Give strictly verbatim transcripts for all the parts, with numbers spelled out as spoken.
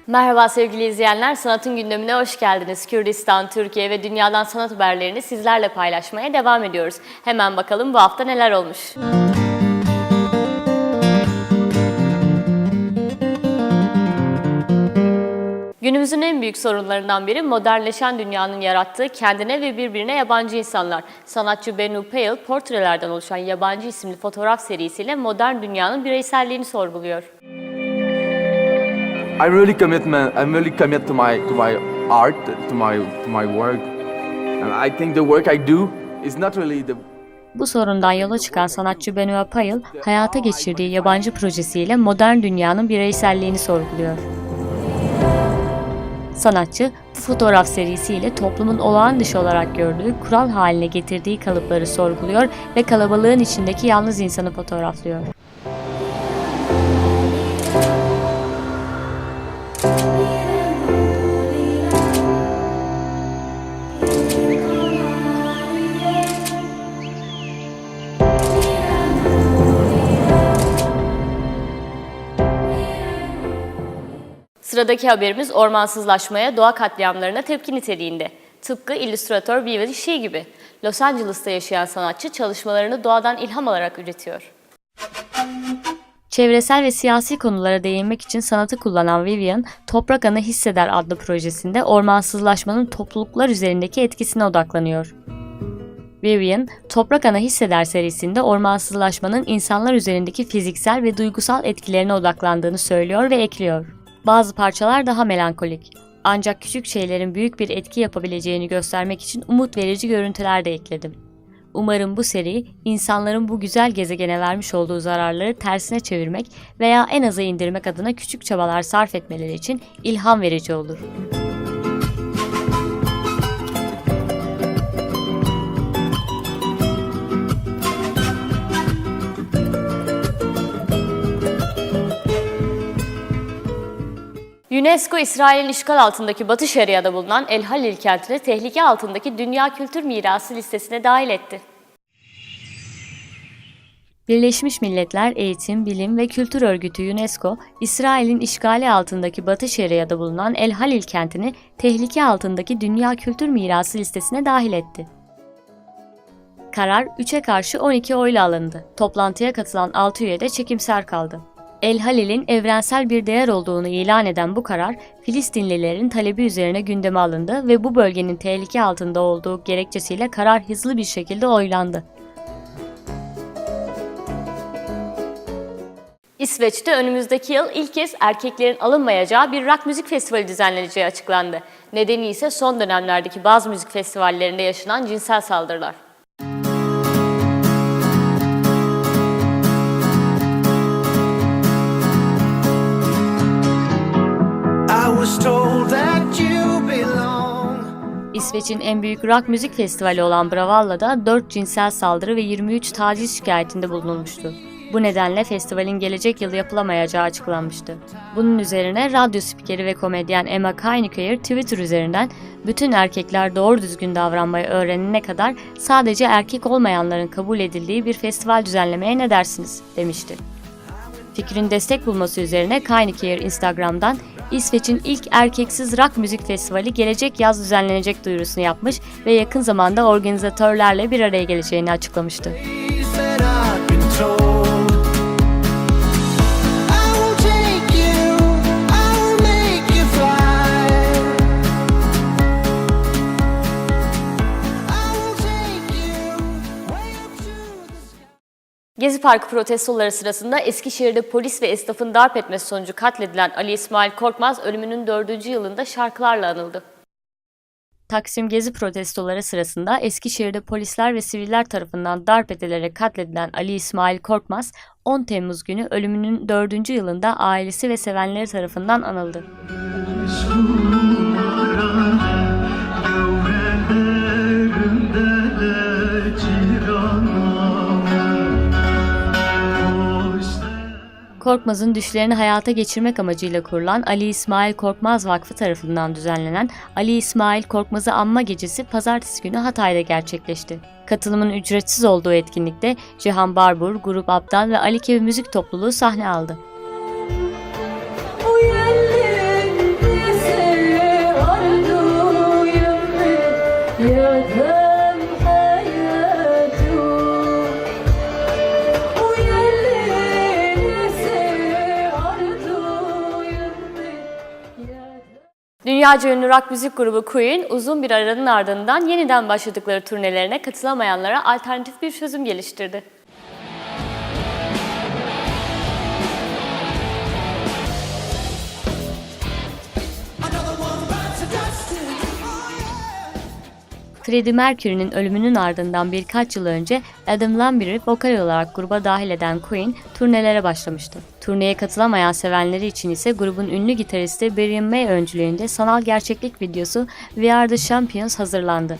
Merhaba sevgili izleyenler, Sanatın Gündemine hoş geldiniz. Kürdistan, Türkiye ve dünyadan sanat haberlerini sizlerle paylaşmaya devam ediyoruz. Hemen bakalım bu hafta neler olmuş. Günümüzün en büyük sorunlarından biri modernleşen dünyanın yarattığı kendine ve birbirine yabancı insanlar. Sanatçı Benu Payal portrelerden oluşan Yabancı isimli fotoğraf serisiyle modern dünyanın bireyselliğini sorguluyor. I really commitment. I'm really commit to my to my art, to my to my work, and I think the work I do is not really the Bu sorundan yola çıkan sanatçı Benoît Payal, hayata geçirdiği yabancı projesiyle modern dünyanın bireyselliğini sorguluyor. Sanatçı, bu fotoğraf serisiyle toplumun olağan dışı olarak gördüğü, kural haline getirdiği kalıpları sorguluyor ve kalabalığın içindeki yalnız insanı fotoğraflıyor. Sıradaki haberimiz ormansızlaşmaya, doğa katliamlarına tepki niteliğinde. Tıpkı illüstratör Bevan Shea gibi. Los Angeles'ta yaşayan sanatçı çalışmalarını doğadan ilham alarak üretiyor. Çevresel ve siyasi konulara değinmek için sanatı kullanan Vivian, Toprak Ana Hisseder adlı projesinde ormansızlaşmanın topluluklar üzerindeki etkisine odaklanıyor. Vivian, Toprak Ana Hisseder serisinde ormansızlaşmanın insanlar üzerindeki fiziksel ve duygusal etkilerine odaklandığını söylüyor ve ekliyor: "Bazı parçalar daha melankolik. Ancak küçük şeylerin büyük bir etki yapabileceğini göstermek için umut verici görüntüler de ekledim. Umarım bu seri, insanların bu güzel gezegene vermiş olduğu zararları tersine çevirmek veya en aza indirmek adına küçük çabalar sarf etmeleri için ilham verici olur." UNESCO, İsrail'in işgal altındaki Batı Şeria'da bulunan El Halil kentini tehlike altındaki Dünya Kültür Mirası listesine dahil etti. Birleşmiş Milletler Eğitim, Bilim ve Kültür Örgütü UNESCO, İsrail'in işgali altındaki Batı Şeria'da bulunan El Halil kentini tehlike altındaki Dünya Kültür Mirası listesine dahil etti. Karar üçe karşı on iki oyla alındı. Toplantıya katılan altı üye de çekimser kaldı. El Halil'in evrensel bir değer olduğunu ilan eden bu karar, Filistinlilerin talebi üzerine gündeme alındı ve bu bölgenin tehlike altında olduğu gerekçesiyle karar hızlı bir şekilde oylandı. İsveç'te önümüzdeki yıl ilk kez erkeklerin alınmayacağı bir rock müzik festivali düzenleneceği açıklandı. Nedeni ise son dönemlerdeki bazı müzik festivallerinde yaşanan cinsel saldırılar. I was told that you belong. İsveç'in en büyük rock müzik festivali olan Bravalla'da dört cinsel saldırı ve yirmi üç taciz şikayetinde bulunulmuştu. Bu nedenle festivalin gelecek yıl yapılamayacağı açıklanmıştı. Bunun üzerine radyo spikeri ve komedyen Emma Keinikeyer Twitter üzerinden "Bütün erkekler doğru düzgün davranmayı öğrenene kadar sadece erkek olmayanların kabul edildiği bir festival düzenlemeye ne dersiniz?" demişti. Fikrin destek bulması üzerine Keinikeyer Instagram'dan "İsveç'in ilk erkeksiz rock müzik festivali gelecek yaz düzenlenecek" duyurusunu yapmış ve yakın zamanda organizatörlerle bir araya geleceğini açıklamıştı. Gezi Parkı protestoları sırasında Eskişehir'de polis ve esnafın darp etmesi sonucu katledilen Ali İsmail Korkmaz ölümünün dördüncü yılında şarkılarla anıldı. Taksim Gezi protestoları sırasında Eskişehir'de polisler ve siviller tarafından darp edilerek katledilen Ali İsmail Korkmaz, on Temmuz günü ölümünün dördüncü yılında ailesi ve sevenleri tarafından anıldı. Korkmaz'ın düşlerini hayata geçirmek amacıyla kurulan Ali İsmail Korkmaz Vakfı tarafından düzenlenen Ali İsmail Korkmaz'ı Anma Gecesi pazartesi günü Hatay'da gerçekleşti. Katılımın ücretsiz olduğu etkinlikte Cihan Barbur, Grup Abdal ve Ali Kevi Müzik Topluluğu sahne aldı. Dünyaca ünlü rock müzik grubu Queen, uzun bir aranın ardından yeniden başladıkları turnelerine katılamayanlara alternatif bir çözüm geliştirdi. Freddie Mercury'nin ölümünün ardından birkaç yıl önce Adam Lambert'i vokal olarak gruba dahil eden Queen turnelere başlamıştı. Turneye katılamayan sevenleri için ise grubun ünlü gitaristi Brian May öncülüğünde sanal gerçeklik videosu We Are The Champions hazırlandı.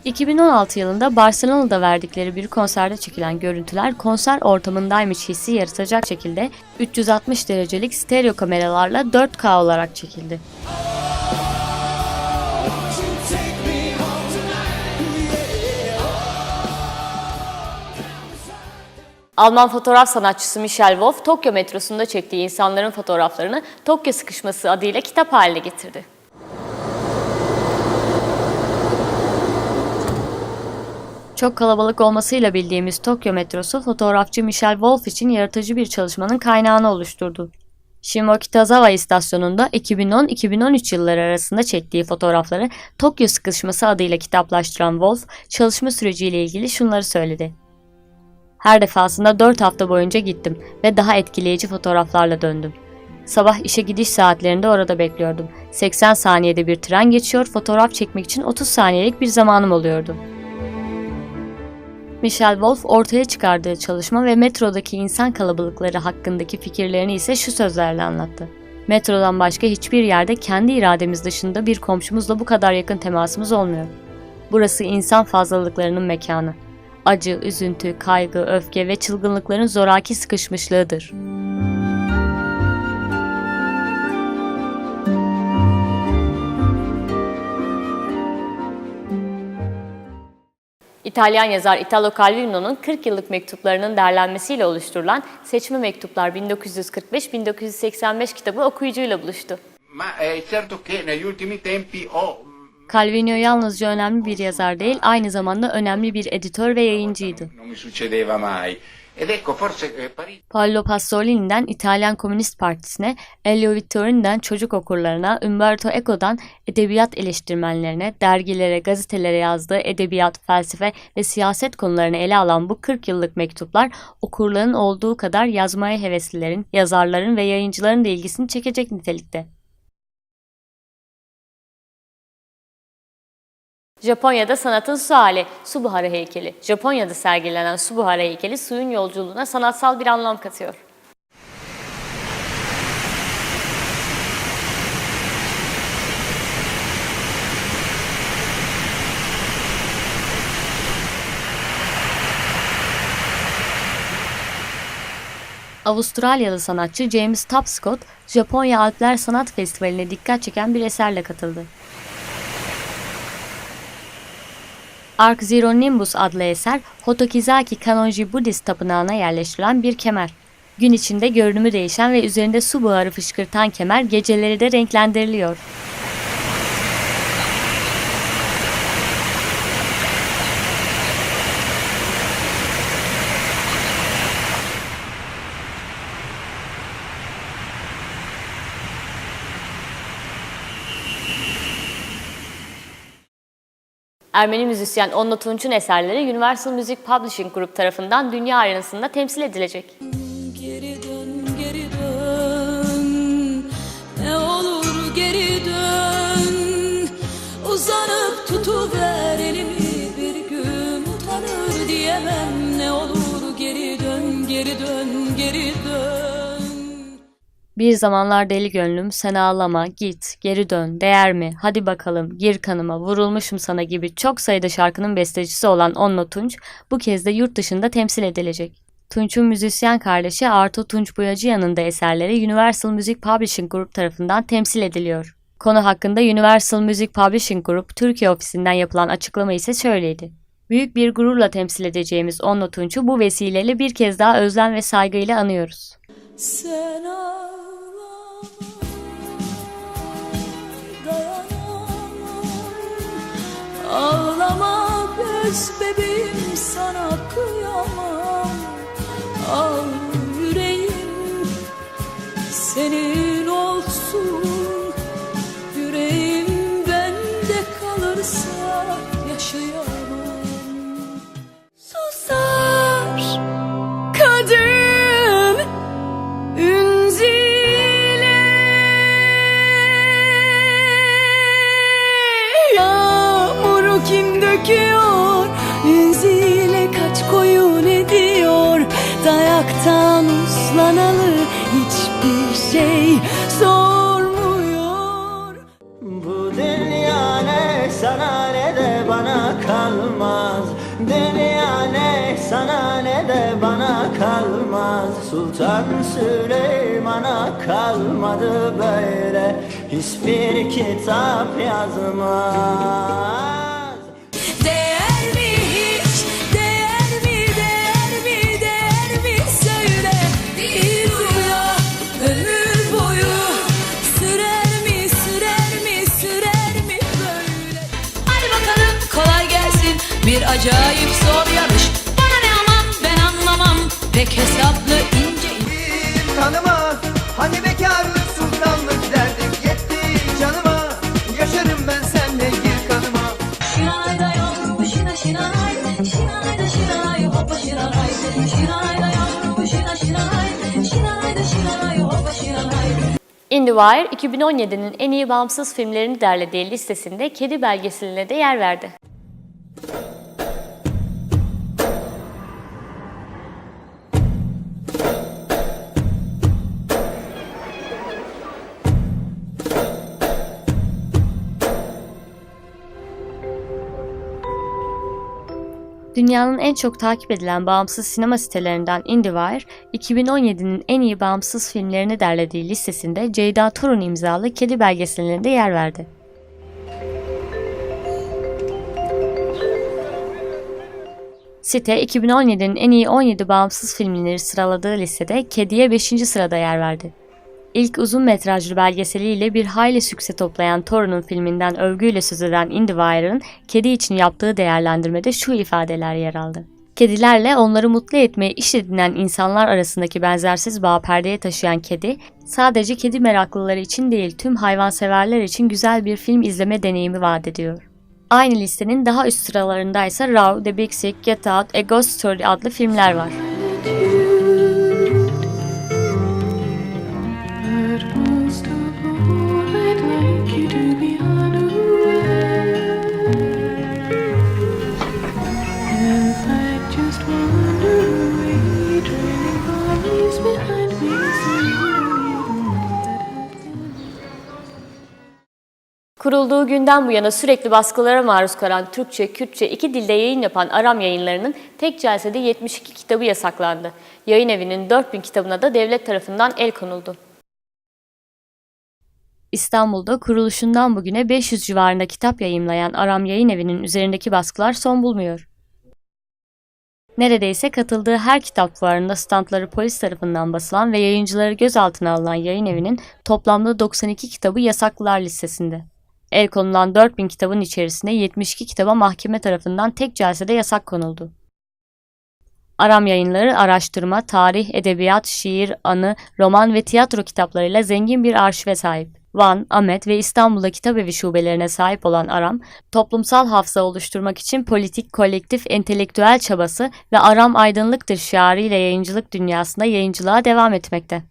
iki bin on altı yılında Barcelona'da verdikleri bir konserde çekilen görüntüler konser ortamındaymış hissi yaratacak şekilde üç yüz altmış derecelik stereo kameralarla dört K olarak çekildi. Alman fotoğraf sanatçısı Michel Wolf, Tokyo metrosunda çektiği insanların fotoğraflarını Tokyo Sıkışması adıyla kitap haline getirdi. Çok kalabalık olmasıyla bildiğimiz Tokyo metrosu fotoğrafçı Michel Wolf için yaratıcı bir çalışmanın kaynağını oluşturdu. Shimokitazawa istasyonunda iki bin on iki bin on üç yılları arasında çektiği fotoğrafları Tokyo Sıkışması adıyla kitaplaştıran Wolf, çalışma süreciyle ilgili şunları söyledi. Her defasında dört hafta boyunca gittim ve daha etkileyici fotoğraflarla döndüm. Sabah işe gidiş saatlerinde orada bekliyordum. seksen saniyede bir tren geçiyor, fotoğraf çekmek için otuz saniyelik bir zamanım oluyordu. Michel Wolf ortaya çıkardığı çalışma ve metrodaki insan kalabalıkları hakkındaki fikirlerini ise şu sözlerle anlattı. Metrodan başka hiçbir yerde kendi irademiz dışında bir komşumuzla bu kadar yakın temasımız olmuyor. Burası insan fazlalıklarının mekanı. Acı, üzüntü, kaygı, öfke ve çılgınlıkların zoraki sıkışmışlığıdır. İtalyan yazar Italo Calvino'nun kırk yıllık mektuplarının derlenmesiyle oluşturulan Seçme Mektuplar bin dokuz yüz kırk beş bin dokuz yüz seksen beş kitabı okuyucuyla buluştu. Ma è certo che negli ultimi tempi ho Calvino yalnızca önemli bir yazar değil, aynı zamanda önemli bir editör ve yayıncıydı. Non mi succedeva mai. Ed ecco, forse, eh, Parigi Paolo Pasolini'den İtalyan Komünist Partisi'ne, Elio Vittorini'den çocuk okurlarına, Umberto Eco'dan edebiyat eleştirmenlerine, dergilere, gazetelere yazdığı edebiyat, felsefe ve siyaset konularını ele alan bu kırk yıllık mektuplar okurların olduğu kadar yazmaya heveslilerin, yazarların ve yayıncıların da ilgisini çekecek nitelikte. Japonya'da sanatın su hali, su buharı heykeli. Japonya'da sergilenen su buharı heykeli suyun yolculuğuna sanatsal bir anlam katıyor. Avustralyalı sanatçı James Tapscott, Japonya Alpler Sanat Festivali'ne dikkat çeken bir eserle katıldı. Ark Zero Nimbus adlı eser, Hotokizaki Kanonji Budist tapınağına yerleştirilen bir kemer. Gün içinde görünümü değişen ve üzerinde su buharı fışkırtan kemer geceleri de renklendiriliyor. Ermeni müzisyen Onno Tunç'un eserleri Universal Music Publishing Group tarafından dünya arenasında temsil edilecek. Geri dön, geri dön, ne olur geri dön. Uzanıp tutuver elimi, bir gün utanır diyemem. Ne olur geri dön, Geri dön, geri dön. Bir zamanlar deli gönlüm, sen ağlama, git, geri dön, değer mi, hadi bakalım, gir kanıma, vurulmuşum sana gibi çok sayıda şarkının bestecisi olan Onno Tunç bu kez de yurt dışında temsil edilecek. Tunç'un müzisyen kardeşi Arto Tunç Boyacıyan'ın da eserleri Universal Music Publishing Group tarafından temsil ediliyor. Konu hakkında Universal Music Publishing Group Türkiye ofisinden yapılan açıklama ise şöyleydi. Büyük bir gururla temsil edeceğimiz Onno Tunç'u bu vesileyle bir kez daha özlem ve saygıyla anıyoruz. Sen ağlama, dayanamam. Ağlama göz bebeğim, sana kıyamam. Al yüreğim senin olsun. Yüreğim bende kalırsa yaşayamam. Susar kadın Ünzile. Yağmuru kim döküyor? Ünzile kaç koyun ediyor? Dayaktan uslanalı hiçbir şey sormuyor. Bu dünya ne sana ne de bana kalmaz. Dünya ne sana ne de bana kalmaz. Sultan Süleyman'a kalmadı böyle hiçbir kitap yazmaz. Değer mi hiç, değer mi, değer mi, değer mi söyle. Bir rüya ömür boyu sürer mi, sürer mi, sürer mi böyle? Hadi bakalım, kolay gelsin, bir acayip zor yarış. Bana ne aman, ben anlamam pek hesaplı, ince ince. Tanıma, hani bekarlık sultanlık derdim yetti canıma. Yaşarım ben senle, gir kanıma. Şinay da yavrum şina şinay, şinay da şinay hoppa şinay. Şinay da yavrum şina şinay, şinay da şinay hoppa şinay. IndieWire iki bin on yedinin en iyi bağımsız filmlerini derlediği listesinde Kedi belgeseline de yer verdi. Dünyanın en çok takip edilen bağımsız sinema sitelerinden IndieWire, iki bin on yedinin en iyi bağımsız filmlerini derlediği listesinde Ceyda Turun imzalı Kedi belgeseline de yer verdi. Site, iki bin on yedinin en iyi on yedi bağımsız filmleri sıraladığı listede Kedi'ye beşinci sırada yer verdi. İlk uzun metrajlı belgeseliyle bir hayli sükse toplayan Torun'un filminden övgüyle söz eden IndieWire'ın kedi için yaptığı değerlendirmede şu ifadeler yer aldı. Kedilerle onları mutlu etmeye iş edinen insanlar arasındaki benzersiz bağı perdeye taşıyan kedi, sadece kedi meraklıları için değil, tüm hayvanseverler için güzel bir film izleme deneyimi vaat ediyor. Aynı listenin daha üst sıralarında ise Raw, The Big Sick, Get Out, A Ghost Story adlı filmler var. Kurulduğu günden bu yana sürekli baskılara maruz kalan Türkçe, Kürtçe iki dilde yayın yapan Aram Yayınları'nın tek celsede yetmiş iki kitabı yasaklandı. Yayın evinin dört bin kitabına da devlet tarafından el konuldu. İstanbul'da kuruluşundan bugüne beş yüz civarında kitap yayımlayan Aram Yayın Evi'nin üzerindeki baskılar son bulmuyor. Neredeyse katıldığı her kitap fuarında standları polis tarafından basılan ve yayıncıları gözaltına alınan yayın evinin toplamda doksan iki kitabı yasaklılar listesinde. El konulan dört bin kitabın içerisinde yetmiş iki kitaba mahkeme tarafından tek celsede yasak konuldu. Aram Yayınları araştırma, tarih, edebiyat, şiir, anı, roman ve tiyatro kitaplarıyla zengin bir arşive sahip. Van, Ahmet ve İstanbul'da kitap evi şubelerine sahip olan Aram, toplumsal hafıza oluşturmak için politik, kolektif, entelektüel çabası ve Aram aydınlıktır şiarıyla yayıncılık dünyasında yayıncılığa devam etmekte.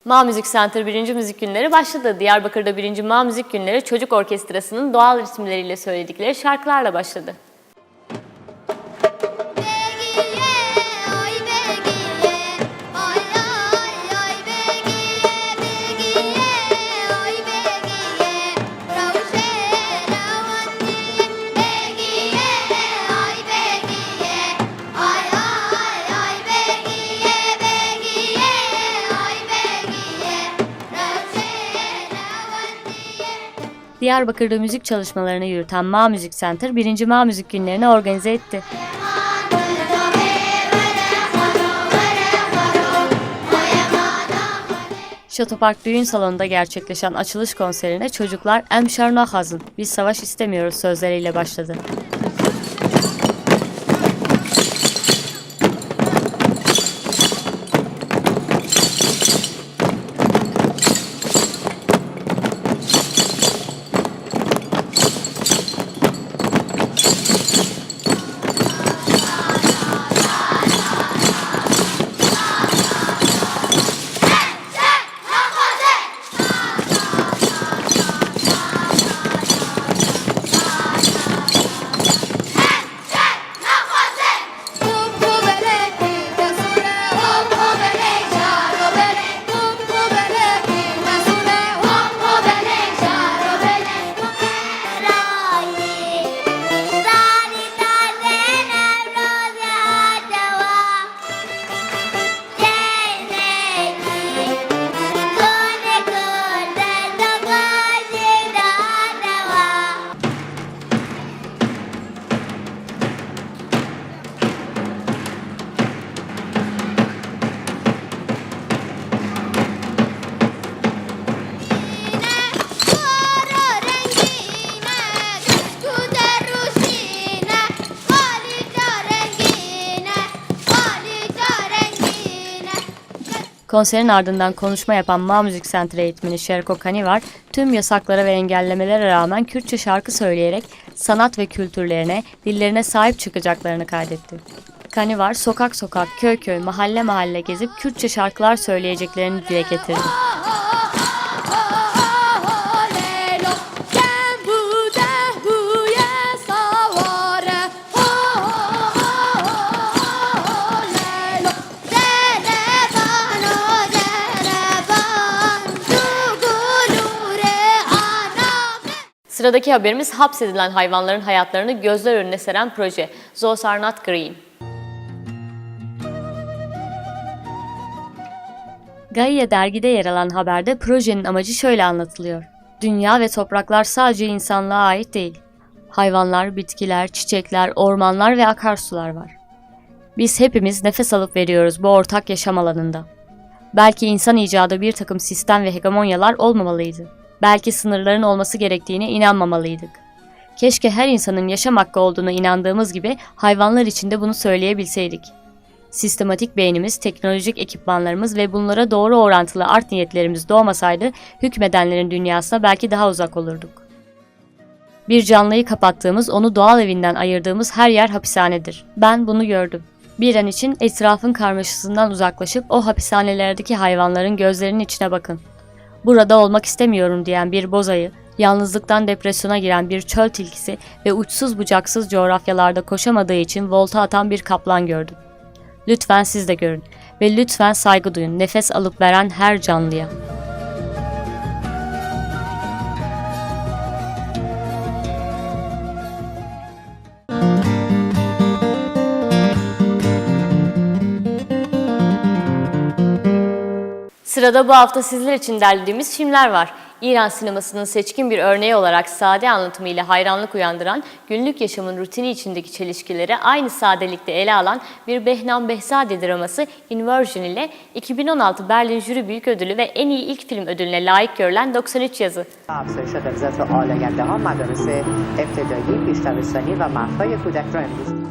Ma Müzik Center birinci Müzik Günleri başladı. Diyarbakır'da birinci Ma Müzik Günleri çocuk orkestrasının doğal ritimleriyle söyledikleri şarkılarla başladı. Diyarbakır'da müzik çalışmalarını yürüten Ma Müzik Center birinci Ma Müzik Günlerini organize etti. Şatopark düğün salonunda gerçekleşen açılış konserine çocuklar "Em şer naxwazin, biz savaş istemiyoruz" sözleriyle başladı. Konserin ardından konuşma yapan Ma Müzik Center eğitmeni Şerko Kanivar, tüm yasaklara ve engellemelere rağmen Kürtçe şarkı söyleyerek sanat ve kültürlerine, dillerine sahip çıkacaklarını kaydetti. Kanivar sokak sokak, köy köy, mahalle mahalle gezip Kürtçe şarkılar söyleyeceklerini dile getirdi. Sıradaki haberimiz hapsedilen hayvanların hayatlarını gözler önüne seren proje. Zoos are not green. Gaia dergide yer alan haberde projenin amacı şöyle anlatılıyor. Dünya ve topraklar sadece insanlığa ait değil. Hayvanlar, bitkiler, çiçekler, ormanlar ve akarsular var. Biz hepimiz nefes alıp veriyoruz bu ortak yaşam alanında. Belki insan icadı bir takım sistem ve hegemonyalar olmamalıydı. Belki sınırların olması gerektiğine inanmamalıydık. Keşke her insanın yaşam hakkı olduğuna inandığımız gibi hayvanlar için de bunu söyleyebilseydik. Sistematik beynimiz, teknolojik ekipmanlarımız ve bunlara doğru orantılı art niyetlerimiz doğmasaydı, hükmedenlerin dünyasına belki daha uzak olurduk. Bir canlıyı kapattığımız, onu doğal evinden ayırdığımız her yer hapishanedir. Ben bunu gördüm. Bir an için etrafın karmaşasından uzaklaşıp o hapishanelerdeki hayvanların gözlerinin içine bakın. "Burada olmak istemiyorum" diyen bir bozayı, yalnızlıktan depresyona giren bir çöl tilkisi ve uçsuz bucaksız coğrafyalarda koşamadığı için volta atan bir kaplan gördüm. Lütfen siz de görün ve lütfen saygı duyun nefes alıp veren her canlıya. Sırada bu hafta sizler için derlediğimiz filmler var. İran sinemasının seçkin bir örneği olarak sade anlatımıyla hayranlık uyandıran, günlük yaşamın rutini içindeki çelişkileri aynı sadelikte ele alan bir Behnam Behzadi draması Inversion ile iki bin on altı Berlin Jüri Büyük Ödülü ve en iyi ilk film ödülüne layık görülen doksan üç yazı. افزایش قضاوت آلاینده ها مدارس ابتدایی، پیش‌دبستانی و مهدهای کودک را امروز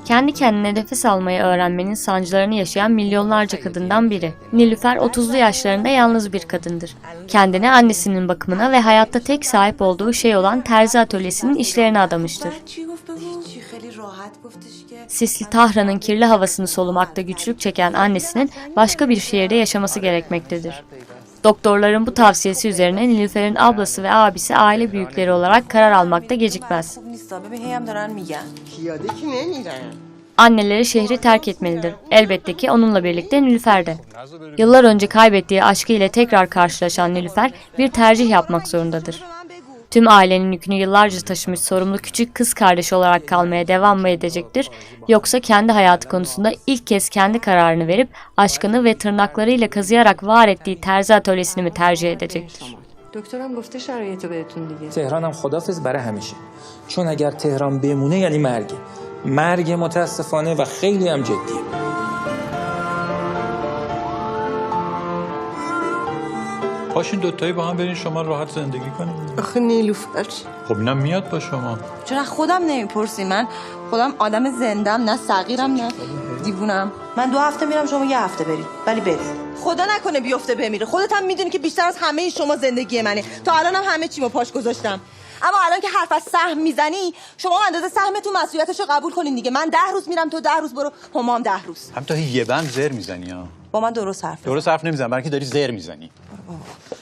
Kendi kendine nefes almayı öğrenmenin sancılarını yaşayan milyonlarca kadından biri. Nilüfer otuzlu yaşlarında yalnız bir kadındır. Kendini annesinin bakımına ve hayatta tek sahip olduğu şey olan terzi atölyesinin işlerine adamıştır. Sisli Tahran'ın kirli havasını solumakta güçlük çeken annesinin başka bir şehirde yaşaması gerekmektedir. Doktorların bu tavsiyesi üzerine Nilüfer'in ablası ve abisi aile büyükleri olarak karar almakta gecikmez. Anneleri şehri terk etmelidir. Elbette ki onunla birlikte Nilüfer de. Yıllar önce kaybettiği aşkı ile tekrar karşılaşan Nilüfer bir tercih yapmak zorundadır. Tüm ailenin yükünü yıllarca taşımış sorumlu küçük kız kardeşi olarak kalmaya devam mı edecektir, yoksa kendi hayatı konusunda ilk kez kendi kararını verip aşkını ve tırnaklarıyla kazıyarak var ettiği terzi atölyesini mi tercih edecektir? دکترم گفته شرایط رو بهتون دیگه. تهرانم خدافظ برای همیشه. چون اگر تهران بمونه یعنی مرگه. مرگ متاسفانه و خیلی هم جدیه. پاشین دوتایی با هم برین شما راحت زندگی کنید. آخه نیلوفر. خب اینم میاد با شما. چرا خودم نمیپرسی؟ من خودم آدم زندم، نه صغیرم نه دیوونم. من دو هفته میرم، شما یه هفته برید، ولی برید. خدا نکنه بیفته بمیره. خودت هم میدونی که بیشتر از همه شما زندگی منه. تا الانم همه چیمو پاش گذاشتم. اما الان که حرف از سهم میزنی، شما هم اندازه سهمتون مسئولیتش رو قبول کنین دیگه. من ده روز میرم، تو ده روز برو، هما هم ده روز. هم تا یه بند زر میزنی ها. با من درست حرف بزن. درست حرف نمیزن، برای که داری زر میزنی.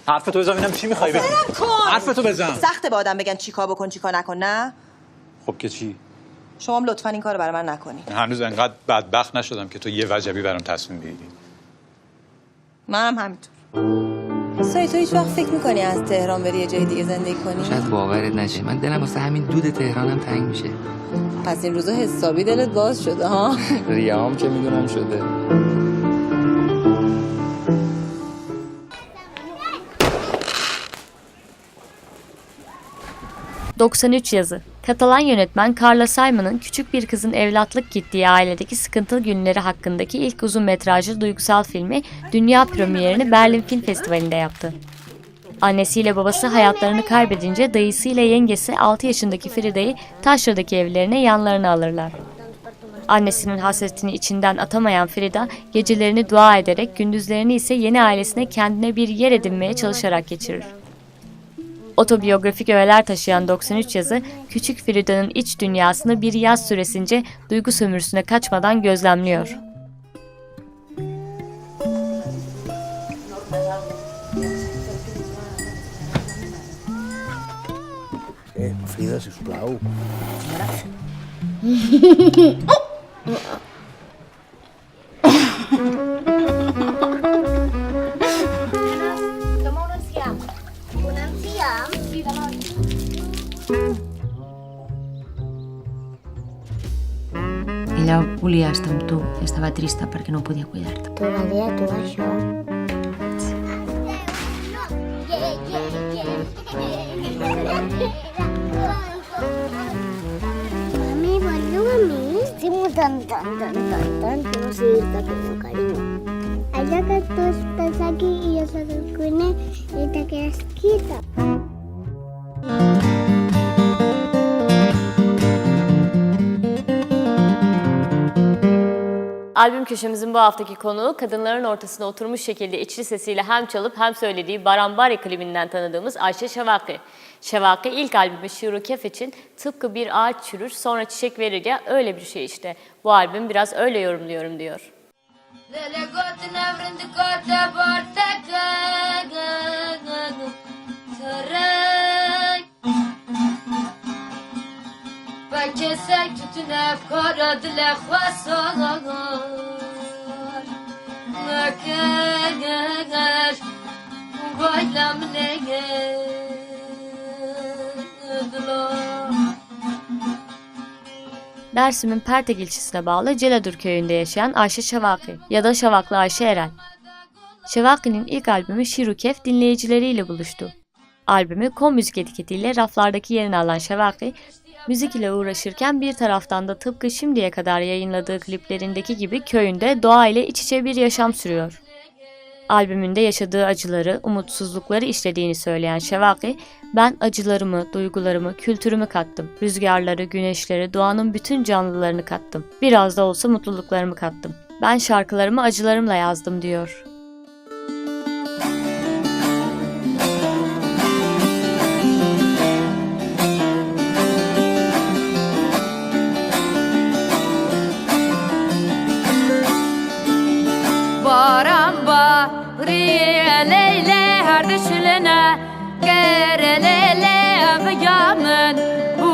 حرفتو بزن ببینم چی میخوای بگی. ولم کن. حرفتو بزن. سخته به آدم بگن چی کار بکن، چی کار نکن، نه؟ خب که چی؟ شما هم لطفا این کار برای من نکنین. هنوز انقدر بدبخت نشدم که تو یه وجبی برام تصمیم بگیری. منم همینطور. سوی، تو هیچ وقت فکر میکنی از تهران بری یه جای دیگه زندگی کنی؟ شاید باورت نشه، من دلم واسه همین دود تهرانم تنگ میشه. پس این روزا حسابی دلت باز شده ها؟ ریهام که میدونم شده. Doksan üç yazı. Katalan yönetmen Carla Simon'ın küçük bir kızın evlatlık gittiği ailedeki sıkıntılı günleri hakkındaki ilk uzun metrajlı duygusal filmi dünya premierini Berlin Film Festivali'nde yaptı. Annesiyle babası hayatlarını kaybedince dayısıyla yengesi altı yaşındaki Frida'yı taşradaki evlerine yanlarına alırlar. Annesinin hasretini içinden atamayan Frida gecelerini dua ederek, gündüzlerini ise yeni ailesine kendine bir yer edinmeye çalışarak geçirir. Otobiyografik öğeler taşıyan doksan üç yazı, küçük Frida'nın iç dünyasını bir yaz süresince duygu sömürüsüne kaçmadan gözlemliyor. Eh, Frida, sisplau. Ella volia estar amb tu, estava trista perquè no podia cuidar-te. Todavía tu vas yo. Mami, volvió a mí. Hicimos tan, tan, tan, tan, tan, que no sé irte, pero cariño. Allá que tú estás aquí y yo salgo con él y te quedas quieto. Albüm köşemizin bu haftaki konuğu kadınların ortasına oturmuş şekilde içli sesiyle hem çalıp hem söylediği Barambari klibinden tanıdığımız Ayşe Şevaki. Şevaki ilk albümü Şiru Kef için tıpkı bir ağaç çürür sonra çiçek verir ya, öyle bir şey işte. Bu albüm biraz öyle yorumluyorum diyor. Lele got nevrindika te bar teke, terek. Pekesek tutun ev kara dile xwe sar. Neker bayla min ege dila. Dersim'in Pertek ilçesine bağlı Celadur köyünde yaşayan Ayşe Şevaki ya da Şevaklı Ayşe Eren. Şevaki'nin ilk albümü Şiru Kef dinleyicileriyle buluştu. Albümü Kom Müzik etiketiyle raflardaki yerini alan Şevaki, müzik ile uğraşırken bir taraftan da tıpkı şimdiye kadar yayınladığı kliplerindeki gibi köyünde doğa ile iç içe bir yaşam sürüyor. Albümünde yaşadığı acıları, umutsuzlukları işlediğini söyleyen Şevaki, "Ben acılarımı, duygularımı, kültürümü kattım. Rüzgarları, güneşleri, doğanın bütün canlılarını kattım. Biraz da olsa mutluluklarımı kattım. Ben şarkılarımı acılarımla yazdım." diyor. Baran barî leylê her dişilne, ger leylê eviya min bû,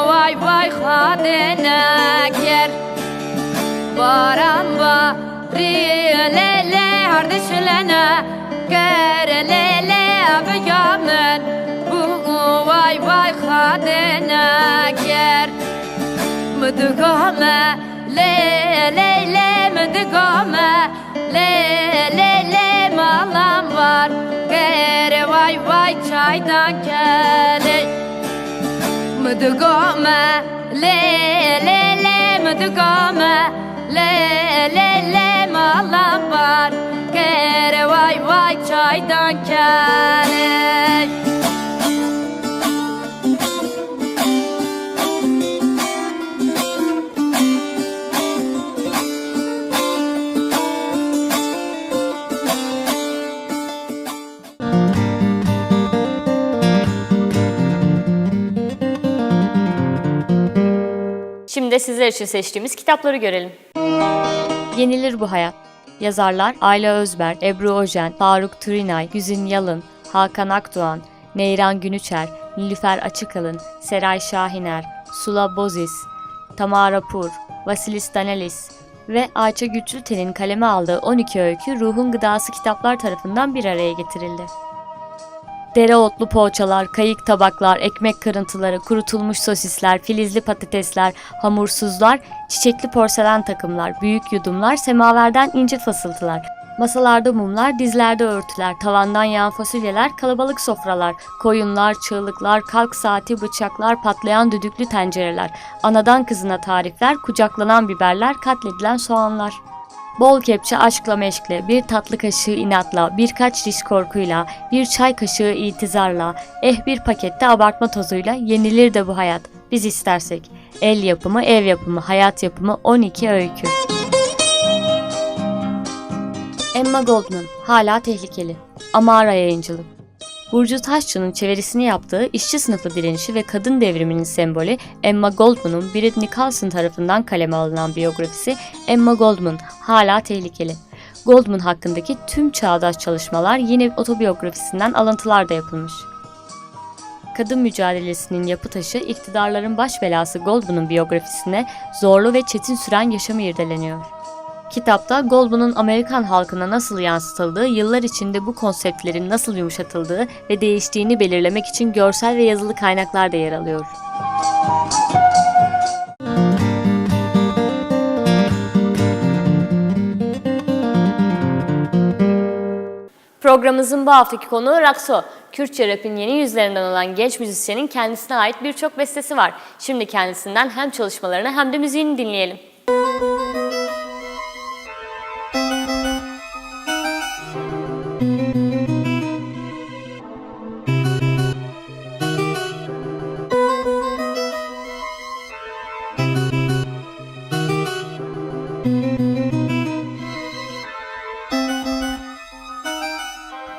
vay vay xadê neker. Baran barî leylê her dişilne, ger leylê eviya min bû, vay vay xadê neker. Min digome, lê lê lê, min digome, lê lê lê, malam var, ger Vay vay çaydan kelê. Mıdıgome, lê, lê, lê, mıdıgome, lê, lê, lê, malambar kere, vay vay çaydan kelê. Şimdi de sizler için seçtiğimiz kitapları görelim. Yenilir bu hayat. Yazarlar Ayla Özberk, Ebru Ojen, Faruk Turinay, Güzin Yalın, Hakan Akdoğan, Neyran Günüçer, Nilüfer Açıkalın, Seray Şahiner, Sula Bozis, Tamara Pur, Vasilis Danelis ve Ayça Güçlüten'in kaleme aldığı on iki öykü Ruhun Gıdası Kitaplar tarafından bir araya getirildi. Dereotlu poğaçalar, kayık tabaklar, ekmek kırıntıları, kurutulmuş sosisler, filizli patatesler, hamursuzlar, çiçekli porselen takımlar, büyük yudumlar, semaverden ince fısıltılar. Masalarda mumlar, dizlerde örtüler, tavandan yağan fasulyeler, kalabalık sofralar, koyunlar, çığlıklar, kalk saati, bıçaklar, patlayan düdüklü tencereler, anadan kızına tarifler, kucaklanan biberler, katledilen soğanlar. Bol kepçe aşkla meşkle, bir tatlı kaşığı inatla, birkaç diş korkuyla, bir çay kaşığı itizarla, eh bir pakette abartma tozuyla yenilir de bu hayat, biz istersek. El yapımı, ev yapımı, hayat yapımı on iki öykü. Emma Goldman, hala tehlikeli. Amara Yayıncılık. Burcu Taşçı'nın çevirisini yaptığı işçi sınıfı direnişi ve kadın devriminin sembolü Emma Goldman'ın Brittney Colson tarafından kaleme alınan biyografisi Emma Goldman, hala tehlikeli. Goldman hakkındaki tüm çağdaş çalışmalar yine otobiyografisinden alıntılar da yapılmış. Kadın mücadelesinin yapı taşı, iktidarların baş belası Goldman'ın biyografisinde zorlu ve çetin süren yaşamı irdeleniyor. Kitapta Goldman'ın Amerikan halkına nasıl yansıtıldığı, yıllar içinde bu konseptlerin nasıl yumuşatıldığı ve değiştiğini belirlemek için görsel ve yazılı kaynaklar da yer alıyor. Programımızın bu haftaki konuğu Rakso. Kürtçe rap'in yeni yüzlerinden olan genç müzisyenin kendisine ait birçok bestesi var. Şimdi kendisinden hem çalışmalarını hem de müziğini dinleyelim.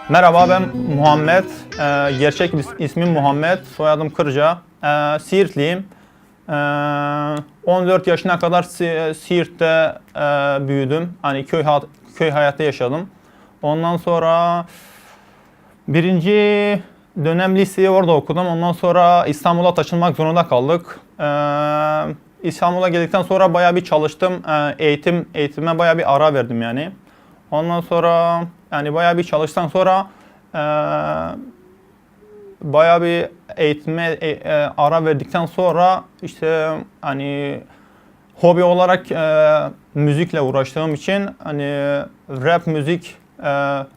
Merhaba, ben Muhammed. Ee, gerçek is-, ismim Muhammed, soyadım Kırca. Ee, Siirtliyim. Ee, on dört yaşına kadar Si-, Siirt'te, e, büyüdüm. Hani köy ha-, köy hayatı yaşadım. Ondan sonra birinci dönem liseyi orada okudum. Ondan sonra İstanbul'a taşınmak zorunda kaldık. Ee, İstanbul'a geldikten sonra bayağı bir çalıştım. Ee, eğitim, eğitime bayağı bir ara verdim yani. Ondan sonra, yani, bayağı bir çalıştıktan sonra, ee, bayağı bir eğitime, e, e, ara verdikten sonra, işte, hani, hobi olarak, e, müzikle uğraştığım için, hani, rap müzik, e,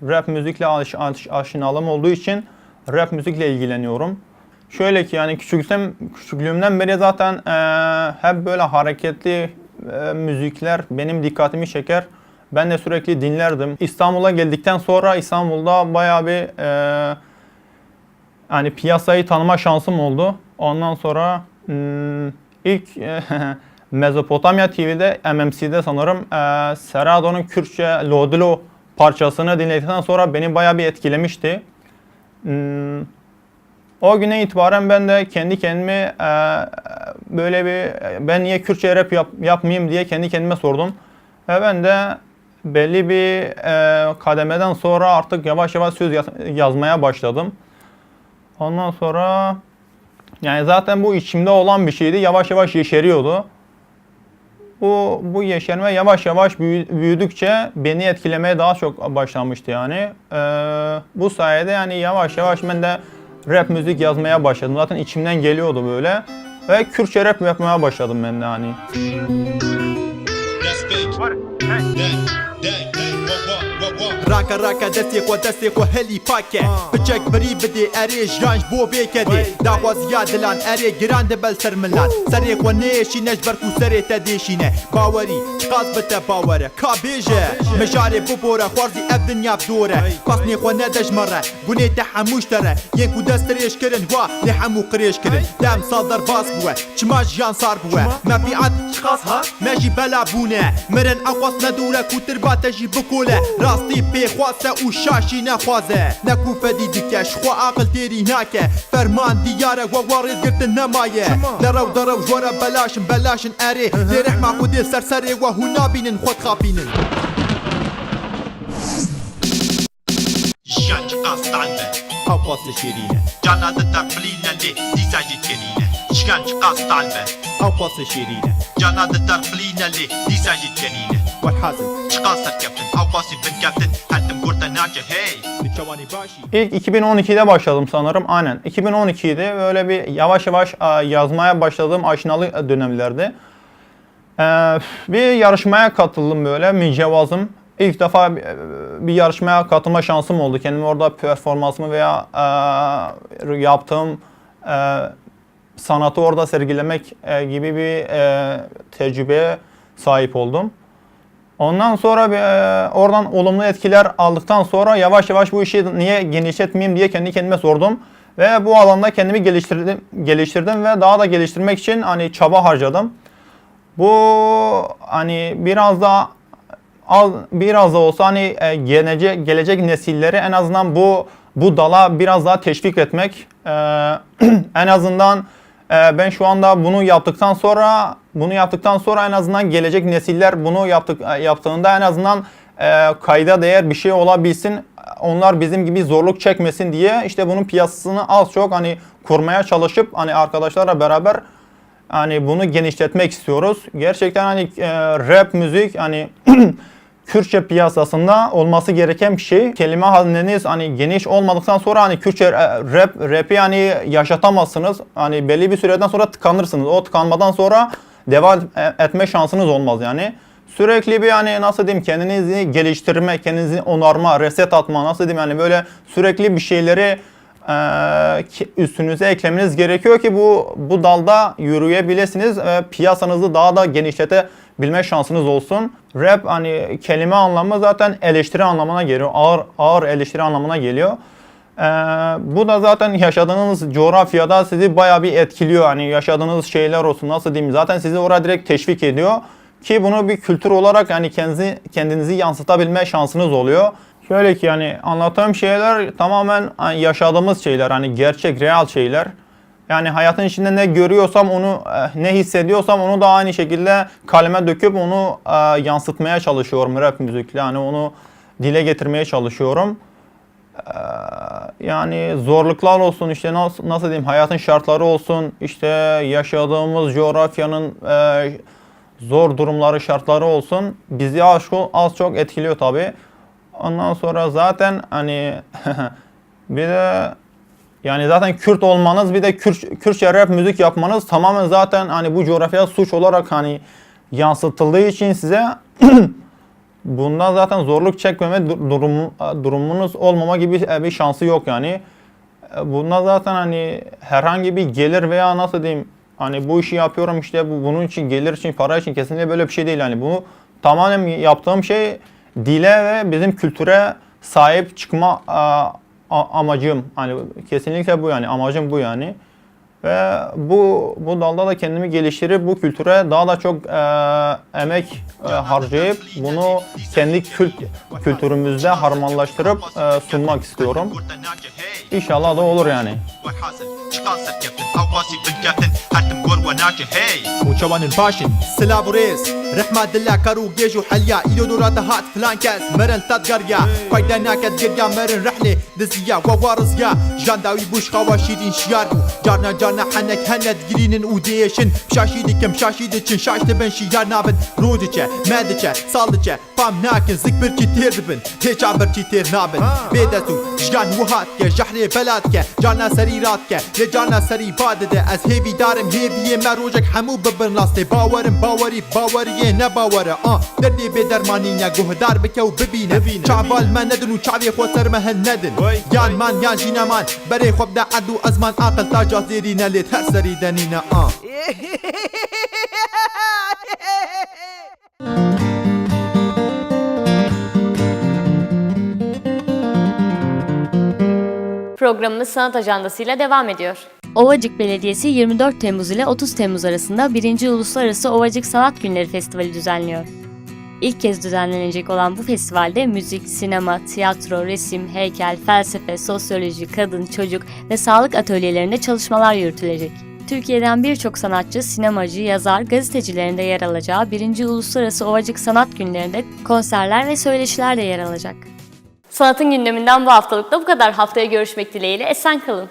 rap müzikle aş-, aş-, aşinalığım olduğu için rap müzikle ilgileniyorum. Şöyle ki, yani, küçükten, küçüklüğümden beri zaten, e, hep böyle hareketli, e, müzikler benim dikkatimi çeker. Ben de sürekli dinlerdim. İstanbul'a geldikten sonra İstanbul'da bayağı bir, e, yani, piyasayı tanıma şansım oldu. Ondan sonra, hmm, ilk, e, Mezopotamya T V'de, M M C'de sanırım, e, Serado'nun Kürtçe Lodilo parçasını dinledikten sonra beni bayağı bir etkilemişti. Hmm, o güne itibaren ben de kendi kendime, e, böyle bir, "Ben niye Kürtçe rap yap-, yapmayayım?" diye kendi kendime sordum. Ve ben de belli bir, e, kademeden sonra artık yavaş yavaş söz yaz-, yazmaya başladım. Ondan sonra, yani, zaten bu içimde olan bir şeydi. Yavaş yavaş yeşeriyordu. Bu, bu yeşerme yavaş yavaş büyü-, büyüdükçe beni etkilemeye daha çok başlamıştı yani. Ee, bu sayede, yani, yavaş yavaş ben de rap müzik yazmaya başladım. Zaten içimden geliyordu böyle. Ve Kürtçe rap yapmaya başladım ben de, hani. That's big. What? Hey. Dang. Rake rake destê xwe, destê xwe helî pake. Piçek birî bidê erê, jiyan ji bo vê kedê. Daxwaziya dilan erê, giran dibe li ser milan. Serê xwe nêşîne ji ber ku serê te dêşîne. Bawerî, çiqas bi te bawer e. Ka bêje, mijarê bibore, xwarzî ev dinya bi dor e. Xwestnê xwe nede ji me re, gunê te hemû ji te re. Yên ku dest dirêj kirin, wa lê hemû qirêj kirin. Dem sal derbas bûye, çima jiyan sar bûye. Mefiat çiqas hat, me jî bela bûne. Mirin ew qas ne dûr e ku tirba te jî bikole. Rastî pê xwase û şaşî nexwaze. Ne ku fedî dike, ji xwe aqil têrî nake. Ferman diyar e, we wa rêzgirtin nemaye. Derew derew ji we re belaş in, belaş in erê. Lê rehma Xwedê ser serê we hûn nabînin, xwe dixapînin. Jiyan çiqas tal be. Ew qas şêrîn e. Cana di terqilîne lê dîsa jî dikenîne. Jiyan çiqas tal be. Ew qas şêrîn e. Cana di terqilîne lê dîsa jî dikenîne. Welhasil. Çiqas serkeftin, ew qasî binkeftin, her tim gor te naçe hey. Tu çawanî başî. İlk iki bin on ikide başladım sanırım. Aynen. iki bin on ikiydi. Böyle bir yavaş yavaş, a, yazmaya başladım. Aşinalık dönemlerde. Ee, bir yarışmaya katıldım böyle, mücevazım. İlk defa bir, bir yarışmaya katılma şansım oldu. Kendimi orada performansımı veya, e, yaptığım, e, sanatı orada sergilemek, e, gibi bir, e, tecrübeye sahip oldum. Ondan sonra bir, e, oradan olumlu etkiler aldıktan sonra yavaş yavaş bu işi niye genişletmeyeyim diye kendi kendime sordum. Ve bu alanda kendimi geliştirdim, geliştirdim ve daha da geliştirmek için hani çaba harcadım. Bu hani biraz da az, biraz da olsa hani, e, gelecek, gelecek nesilleri en azından bu, bu dala biraz daha teşvik etmek. E, en azından, e, ben şu anda bunu yaptıktan sonra, bunu yaptıktan sonra en azından gelecek nesiller bunu yaptık, e, yaptığında en azından, e, kayda değer bir şey olabilsin. Onlar bizim gibi zorluk çekmesin diye işte bunun piyasasını az çok hani kurmaya çalışıp hani arkadaşlarla beraber hani bunu genişletmek istiyoruz. Gerçekten hani, e, rap müzik hani Kürtçe piyasasında olması gereken bir şey. Kelime hazineniz hani geniş olmadıktan sonra hani Kürtçe, e, rap, rap'i hani yaşatamazsınız. Hani belli bir süreden sonra tıkanırsınız. O tıkanmadan sonra devam e-, etme şansınız olmaz yani. Sürekli bir hani nasıl diyeyim kendinizi geliştirme, kendinizi onarma, reset atma nasıl diyeyim yani böyle sürekli bir şeyleri e, ki-, üstünüze eklemeniz gerekiyor ki bu, bu dalda yürüyebilirsiniz ve piyasanızı daha da genişletebilme şansınız olsun. Rap hani kelime anlamı zaten eleştiri anlamına geliyor. Ağır, ağır eleştiri anlamına geliyor. E, bu da zaten yaşadığınız coğrafyada sizi bayağı bir etkiliyor. Hani yaşadığınız şeyler olsun, nasıl diyeyim, zaten sizi oraya direkt teşvik ediyor. Ki bunu bir kültür olarak yani kendinizi, kendinizi yansıtabilme şansınız oluyor. Şöyle ki yani anlattığım şeyler tamamen, hani, yaşadığımız şeyler, hani gerçek, real şeyler. Yani hayatın içinde ne görüyorsam onu, eh, ne hissediyorsam onu da aynı şekilde kaleme döküp onu, eh, yansıtmaya çalışıyorum rap müzikle. Hani onu dile getirmeye çalışıyorum. Ee, yani zorluklar olsun, işte nas-, nasıl diyeyim, hayatın şartları olsun, işte yaşadığımız coğrafyanın, e, zor durumları, şartları olsun, bizi az, az çok etkiliyor tabii. Ondan sonra zaten hani bir de yani zaten Kürt olmanız, bir de Kürt, Kürtçe rap müzik yapmanız tamamen zaten hani bu coğrafyada suç olarak hani yansıtıldığı için size bundan zaten zorluk çekmeme du-, durum-, durumunuz olmama gibi, e, bir şansı yok yani. E, bundan zaten hani herhangi bir gelir veya nasıl diyeyim, hani bu işi yapıyorum işte bu, bunun için, gelir için, para için, kesinlikle böyle bir şey değil yani. Bunu tamamen yaptığım şey dile ve bizim kültüre sahip çıkma, e, a-, amacım. Hani kesinlikle bu yani, amacım bu yani. Ve bu, bu dalda da kendimi geliştirip bu kültüre daha da çok, e, emek, e, harcayıp bunu kendi kült-, kültürümüzde harmanlaştırıp, e, sunmak istiyorum. İnşallah da olur yani. Welhasil, çiqas serkeftin, ew qasî binkeftin, her tim gor we naçe hey. Hûn çawanên baş in, silav û rêz, rehma dila kar û gêj û heliya, îro dora te hat filan kes, mirin te digeriya, fayda nake digeriya mirin rehlê, diziya, wa wa rizya, jiyan dawî bû ji xawa şîrîn şiyar bû. Carna carna henek hene digirînin û diêşin. Şaşî dikim, şaşî diçin, şaş dibin, şiyar nabin. Rû diçe, me diçe, sal diçe, fam nakin, zik birçî têr dibin. Hêça birçî têr nabin. Bê dest û jiyan wiha dike, jehrê bela dike, carna serî radike, lê carna serî ba dide. Ez hêvîdar im, hêviyê me rojek hemû bibin rastê. Bawerim, bawerî, bawerî Ê ne bawere, a, derdê bê dermanî ne, guhdar bike û bibîne. Bibîne, çaval bibîne. Me nedin û çavê xwe ser me hin nedin. Vay, yan vay. Man yan jî neman, berê xwe bide erd û ezman, aqil taca zêrî ne lêt her serî denîne, a. Programımız sanat ajandasıyla devam ediyor. Ovacık Belediyesi yirmi dört Temmuz ile otuz Temmuz arasında birinci Uluslararası Ovacık Sanat Günleri Festivali düzenliyor. İlk kez düzenlenecek olan bu festivalde müzik, sinema, tiyatro, resim, heykel, felsefe, sosyoloji, kadın, çocuk ve sağlık atölyelerinde çalışmalar yürütülecek. Türkiye'den birçok sanatçı, sinemacı, yazar, gazetecilerin de yer alacağı birinci Uluslararası Ovacık Sanat Günleri'nde konserler ve söyleşiler de yer alacak. Sanatın gündeminden bu haftalık da bu kadar. Haftaya görüşmek dileğiyle, esen kalın.